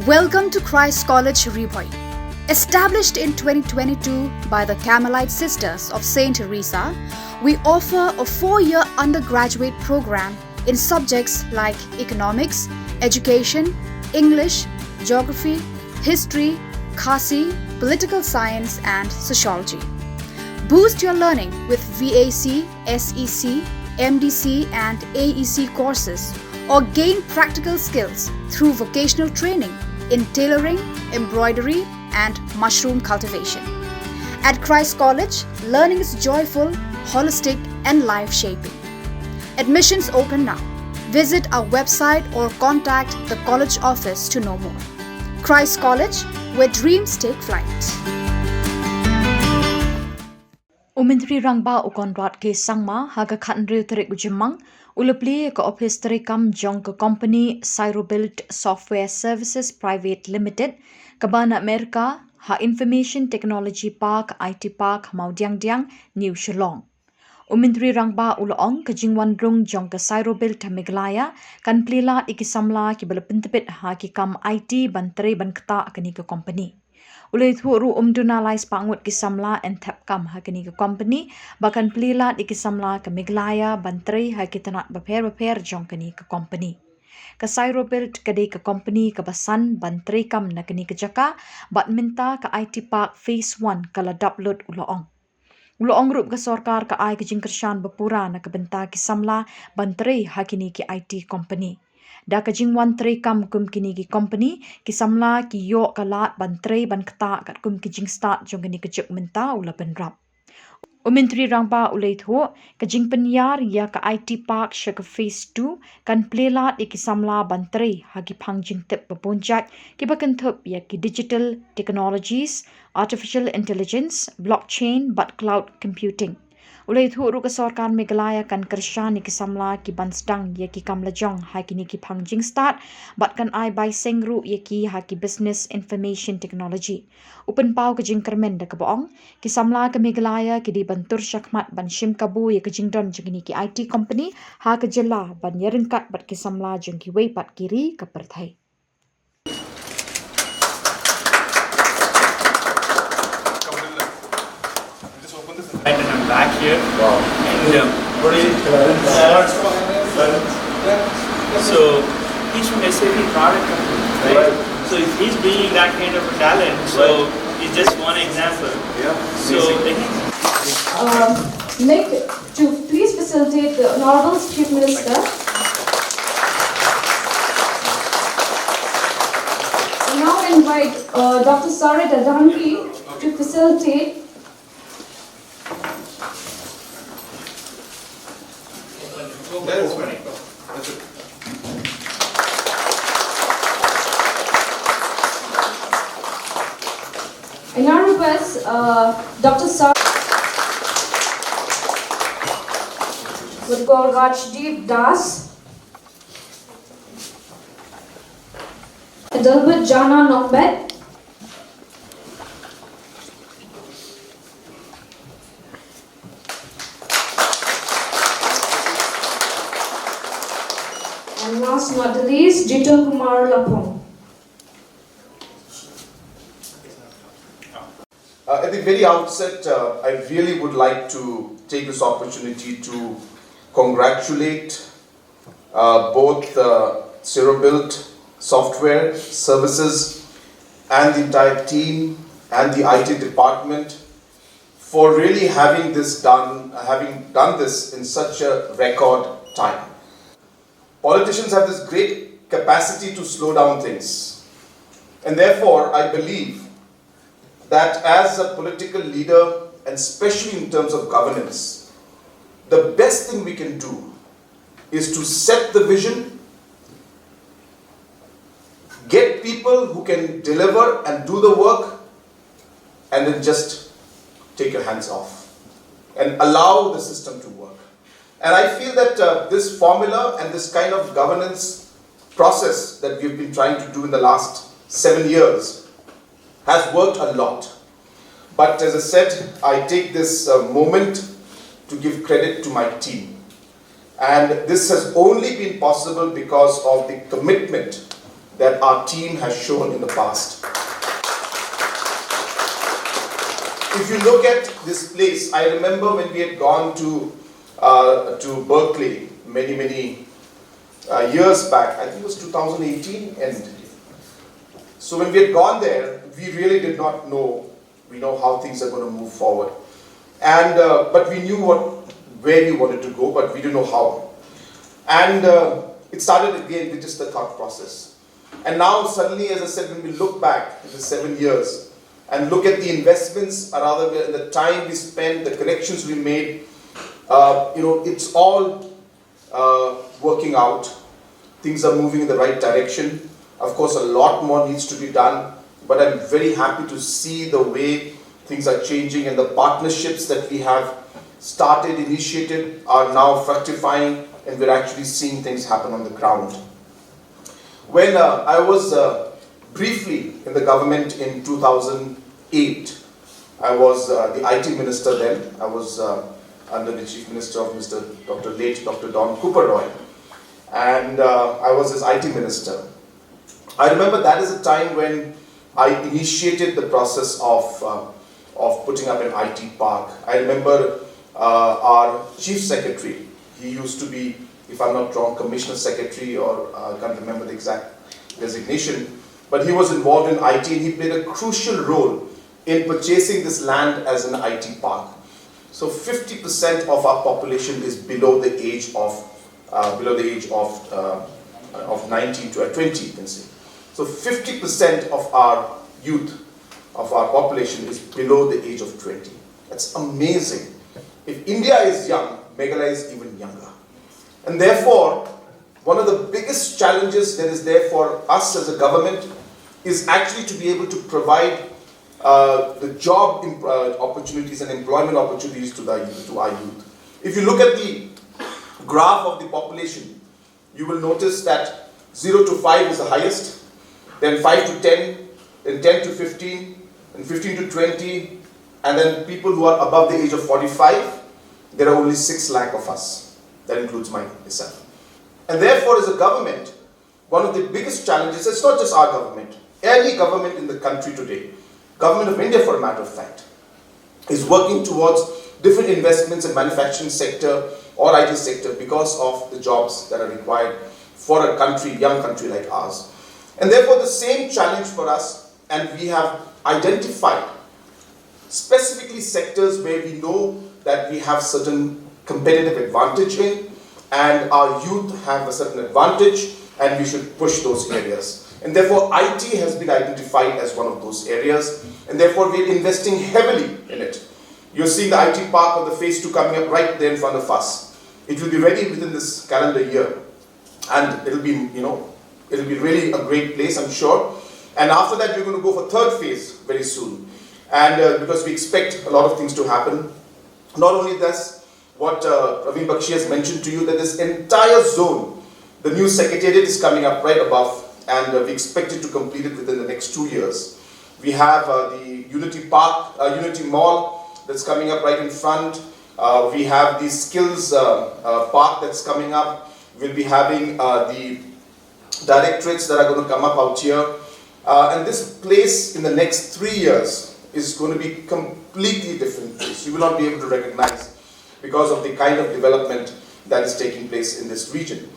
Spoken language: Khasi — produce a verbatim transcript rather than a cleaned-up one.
Welcome to Christ College Ri Bhoi. Established in twenty twenty-two by the Carmelite Sisters of Saint Teresa, we offer a four year undergraduate program in subjects like economics, education, English, geography, history, Khasi, political science, and sociology. Boost your learning with V A C, S E C, M D C, and A E C courses, or gain practical skills through vocational training in tailoring, embroidery, and mushroom cultivation. At Christ College, learning is joyful, holistic, and life shaping. Admissions open now. Visit our website or contact the college office to know more. Christ College, where dreams take flight. U Myntri Rangbah u Conrad K Sangma ha ka khathynriew tarik u Jymmang u la plie ïa ka ophis treikam jong ka kompani Cyrobuild Software Services Private Limited kaba na Amerika ha Information Technology Park, I T Park, Mawdiangdiang, New Shillong. U Myntri Rangbah u la ong ka jingwan rung jong ka Cyrobuild ha Meghalaya kan plie lad ïa ki samla kiba la pyntbit ha ki kam I T ban trei ban ktah kane ka kompani. U la ïathuh ruh um duna lai spah ngut ki samla yn thep kam ha kane ka kompani ba kan plie lad ïa ki samla ka Meghalaya ban trei ha ki tnat bapher bapher jong kane ka kompani. Ka Cyrobuild ka dei ka kompani kaba san ban treikam na kane ka jaka bad mynta ka I T Park Phase one ka la dap lut, u la ong. U la ong ruh ka sorkar ka ai ka jingkyrshan bapura na ka bynta ki samla ban trei ha kine ki I T company. Da ka jingwan treikam kum kine ki company, ki samla ki ïoh ka lad ban trei ban ktah katkum ki jingstad jong kine ki juk mynta, u la bynrap. U Myntri Rangbah u la ïathuh, ka jingpynïar ïa ka I T Park sha ka Phase two kan plie lad ïa ki samla ban trei ha ki phang jingtip babun jait kiba kynthup ïa ki digital technologies, artificial intelligence, blockchain bad cloud computing. U la ïathuh ruh ka sorkar Meghalaya kan kyrshan ïa ki samla kiban sdang ïa ki kam lajong ha kine ki phang jingstad bad kan ai bai seng ruh ïa ki ha ki business information technology. U pynpaw ka jingkyrmen da kaba ong, ki samla ka Meghalaya ki dei ban tur shakhmat ban shim kabu ïa ka jingdon jong kine ki I T company ha ka jylla ban ïaryngkat bad ki samla jong kiwei pat ki ri ka pyrthei. And I'm back here. Wow. And um, so he's from S A P product company, right? So if he's bringing that kind of a talent, so it's just one example. Yeah. So I think Um, Nick, to please facilitate the Honorable Chief Minister. I now invite uh, Doctor Sare Dadangi to facilitate. I now request uh, Doctor Sar would call Rajdeep Das, Adelbert Jana Nongbet, and last not the least, Jiton Kumar Lapong. Uh, at the very outset, uh, I really would like to take this opportunity to congratulate uh, both uh, Cyrobuild Software Services and the entire team and the I T department for really having this done, having done this in such a record time. Politicians have this great capacity to slow down things. And therefore, I believe that as a political leader, and especially in terms of governance, the best thing we can do is to set the vision, get people who can deliver and do the work, and then just take your hands off and allow the system to work. And I feel that uh, this formula and this kind of governance process that we've been trying to do in the last seven years has worked a lot. But as I said, I take this uh, moment to give credit to my team. And this has only been possible because of the commitment that our team has shown in the past. If you look at this place, I remember when we had gone to uh, to Berkeley many, many uh, years back. I think it was two thousand eighteen, and so when we had gone there, we really did not know we know how things are going to move forward, and uh, but we knew what where we wanted to go, but we didn't know how. And uh, it started again with just the thought process. And now suddenly, as I said, when we look back at the seven years and look at the investments, or rather the time we spent, the connections we made, uh, you know, it's all uh, working out. Things are moving in the right direction. Of course, a lot more needs to be done, but I'm very happy to see the way things are changing and the partnerships that we have started, initiated, are now fructifying, and we're actually seeing things happen on the ground. When uh, I was uh, briefly in the government in two thousand eight, I was uh, the I T minister then. I was uh, under the chief minister of Mister Doctor late Doctor Don Cooper Roy, and uh, I was his I T minister. I remember that is a time when I initiated the process of uh, of putting up an I T park. I remember uh, our chief secretary. He used to be, if I'm not wrong, commissioner secretary, or uh, I can't remember the exact designation. But he was involved in I T, and he played a crucial role in purchasing this land as an I T park. So fifty percent of our population is below the age of uh, below the age of uh, of nineteen to uh, twenty, you can say. So fifty percent of our youth, of our population, is below the age of twenty. That's amazing. If India is young, Meghalaya is even younger. And therefore, one of the biggest challenges that is there for us as a government is actually to be able to provide uh, the job em- uh, opportunities and employment opportunities to, the, to our youth. If you look at the graph of the population, you will notice that zero to five is the highest, then five to ten, then ten to fifteen, and fifteen to twenty, and then people who are above the age of forty-five, there are only six lakh of us. That includes myself. And therefore, as a government, one of the biggest challenges, it's not just our government, any government in the country today, government of India for a matter of fact, is working towards different investments in manufacturing sector or I T sector because of the jobs that are required for a country, young country like ours. And therefore, the same challenge for us, and we have identified specifically sectors where we know that we have certain competitive advantage in, and our youth have a certain advantage, and we should push those areas. And therefore, I T has been identified as one of those areas, and therefore we're investing heavily in it. You're seeing the I T park of the phase two coming up right there in front of us. It will be ready within this calendar year, and it'll be, you know, it'll be really a great place, I'm sure. And after that, we're going to go for third phase very soon, and uh, because we expect a lot of things to happen. Not only this, what uh, Praveen Bakshi has mentioned to you, that this entire zone, the new secretariat is coming up right above, and uh, we expect it to complete it within the next two years. We have uh, the Unity Park, uh, Unity Mall that's coming up right in front. Uh, we have the skills uh, uh, park that's coming up. We'll be having uh, the directorates that are going to come up out here. Uh, and this place in the next three years is going to be completely different place. You will not be able to recognize because of the kind of development that is taking place in this region.